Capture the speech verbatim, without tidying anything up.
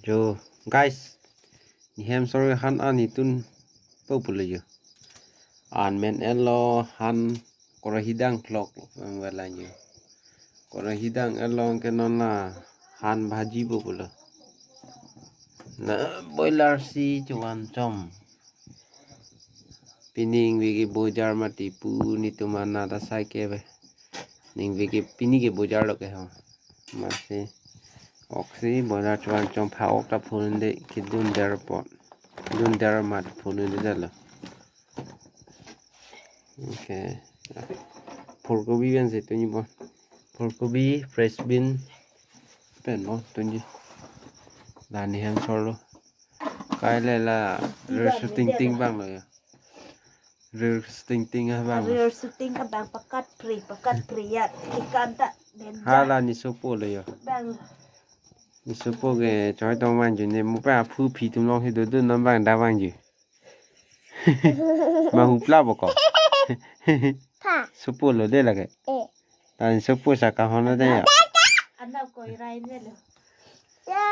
Yo, guys, nihem sor han an itun po pulo yo. An men elo han korahidang klok ang wala yo. Korahidang elo ke non la han bhaji po pulo. Na boiler si chuan chom. Pining viki bojar mati pu nitum ana ta sai ke be. Ning viki pini ke bojar lo ke ho. Masi oksi boiler chuan chom pha ok ta phun de kidun der po. Dun der mat phun de dalo. Okay. Phulkobi ben se tunji bo. Phulkobi, fresh bean pen bo tunji. La nihem sor lo. Kai le la ril shooting ting bang lo ya. Ril shooting ting ah bang lo. Ril shooting abang pakat pri, pakat pri ya. Ikan ta den. Hala ni sopo lo ya. Bang. Ni sopo ke choi tong man ju ne mu pa phu phi tum long hi do do non bang da bang ju. Ma hu pla bo ko. Pha. Sopo lo de lake. Eh. Tan sopo sa ka hono de ya. Anau koi rai ne lo. Ya.